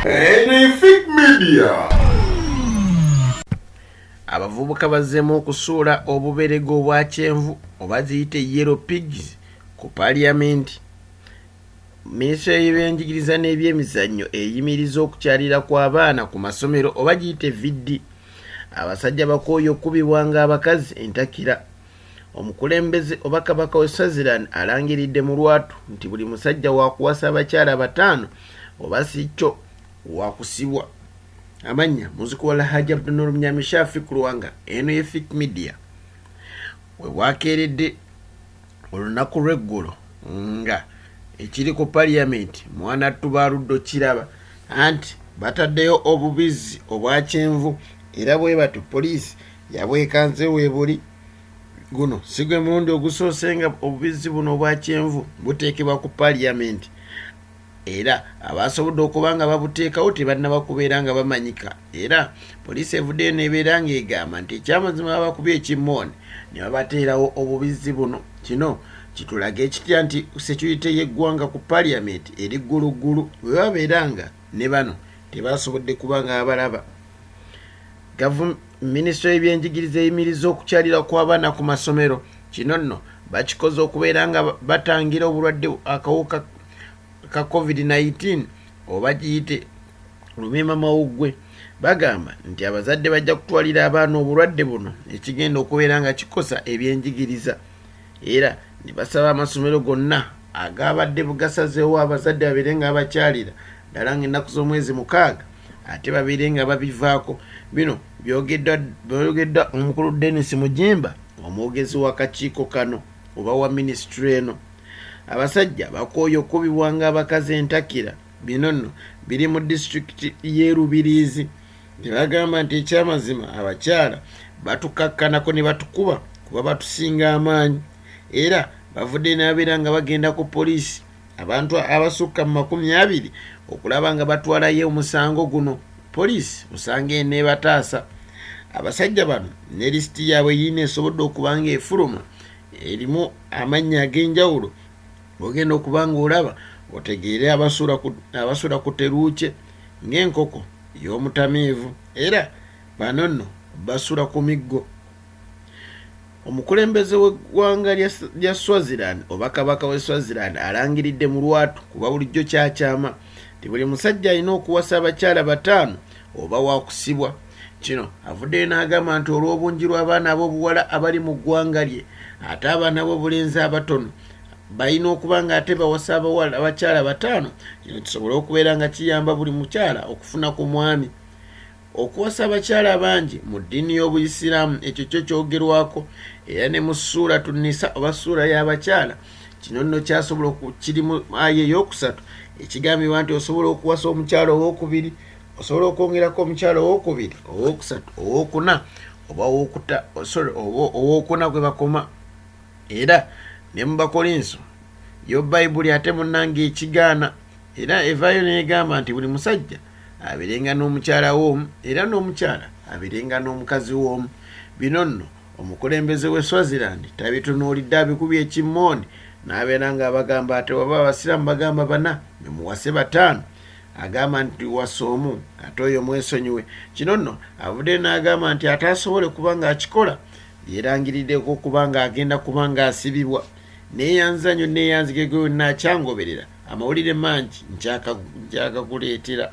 Anything Media. Abavubuka bazzeemu okusuula obuberege obwa kyenvu oba ziyite yellow pigs ku Paliyamenti. Minisitule y'ebyenjigiriza n'ebyemizannyo eyimiriza okukyalira kw'abaana ku masomero oba giyite VD. Abasajja bakooye okukubibwa ng'abakazi entakira. Omukulembeze oba Kabaka w'e Swaziland alangiridde mu lwatu nti buli musajja wakuwasa abakyala bataano oba si kyo wakusibwa. Amannya muzuku wa Alhaji Abdunur Mnyami Shafi Kulwanga. Eno ye Fik Media. We bwakeeredde olunaku lw'eggulo nga ekiri ku Parliament mwana ttu baaludde okiraba anti bataddeyo obubizzi obwa kyenvu era bwe batyo poliisi yabwekanze weebuli. Guno si gwe mulundi ogusoose nga obubizzi buno obwa kyenvu buteekebwa ku Parliament era abasobodde okuba nga babuteekawo tebannaba kubeera nga bamanyika era poliisi evuddeyo n'ebeera ng'egamba nti ekyamazima babakubye ekimmooni ne babateerawo obubizzi buno. Kino kitulaga ekitya nti securite y'eggwanga ku Parliament eri gguluggulu bwe babeera nga ne bano tebasobodde kuba nga babalaba. Minisitule y'ebyenjigiriza eyimiriza okukyalira kw'abaana ku masomero. Kino nno bakikoze okubeera nga batangira obulwadde akawuka ka COVID-19 oba giyite lumiima mawuggwe. Bagamba nti abazadde bajja kutwalira abaana obulwadde buno ekigenda okubeera nga kikosa ebyenjigiriza era ne basaba amasomero gonna agabadde gasazeewo abazadde babeere nga babakyalira ddala ng'ennaku z'omwezi 6 ate babeere nga babivaako. Bino byogeddwa omukulu Denis Mugimba, omwogezi w'akakiiko kano oba wa minisitule eno. Abasajja bakooye okukubibwa ng'abakazi entakira. Bino nno biri mu disitulikiti y'e Rubirizi ne bagamba nti ekyamazima abakyala batukakkanako ne batukuba kuba batusinga amaanyi era bavudde n'abeera nga bagenda ku poliisi abantu abasukka mu 20 okulaba nga batwalayo omusango guno, poliisi osanga eneebataasa. Abasajja bano ne lisiti yaabwe yiina esobodde okuba nga efuluma erimu amannya ag'enjawulo ogenda okuba nga olaba otegeere abasula ku teruukye ng'enkoko y'omutamiivu era bano nno basula ku miggo. Omukulembeze w'eggwanga lya Swaziland oba Kabaka w'e Swaziland alangiridde mu lwatu kuba bulijjo kyakyama nti buli musajja alina okuwasa abakyala bataano oba wakusibwa. Kino avuddeyo n'agamba nti olw'obungi lw'abaana ab'obuwala abali mu ggwanga lye ate abaana b'obulenzi abatono balina okuba nga ate bawasa abawala abakyala bataano, kino kisobole okubeera nga kiyamba buli mukyala okufuna ku mwami. Okuwasa abakyala abangi mu ddiini y'Obuyisiraamu ekyo kyo kyogerwako era ne mu Ssuura Tunnisa oba Ssuura y'abakyala. Kino nno kyasobola kiri mu aya ey'okusatu ekigambibwa nti osobola okuwasa omukyala ow'okubiri, osobola okwongerako omukyala ow'okubiri, ow'okusatu, ow'okuna oba ow'okuta, sorry, oba ow'okuna gwe bakoma. Era ne mu Bakolinso yo Bayibuli ate munnange ekigaana era evaayo n'egamba nti buli musajja abeerenga n'omukyala w'omu era n'omukyala abeerenga n'omukazi w'omu. Bino nno omukulembeze w'e Swaziland tabitunuulidde, abikubye ekimmooni n'abeera ng'abagamba ate waba abasiraamu bagamba bana nemuwase bataano, agamba nti wasa omu ate oyo mwesonyiwe. Kino nno avuddeyo n'agamba nti ate asobole kuba ng'akikola yeerangiriddeko okuba ng'agenda kuba ng'asibibwa. Neeyanza nnyo, neeyanzige gwe wenna akyangoberera. Amawulire mangi nkyagakuleetera.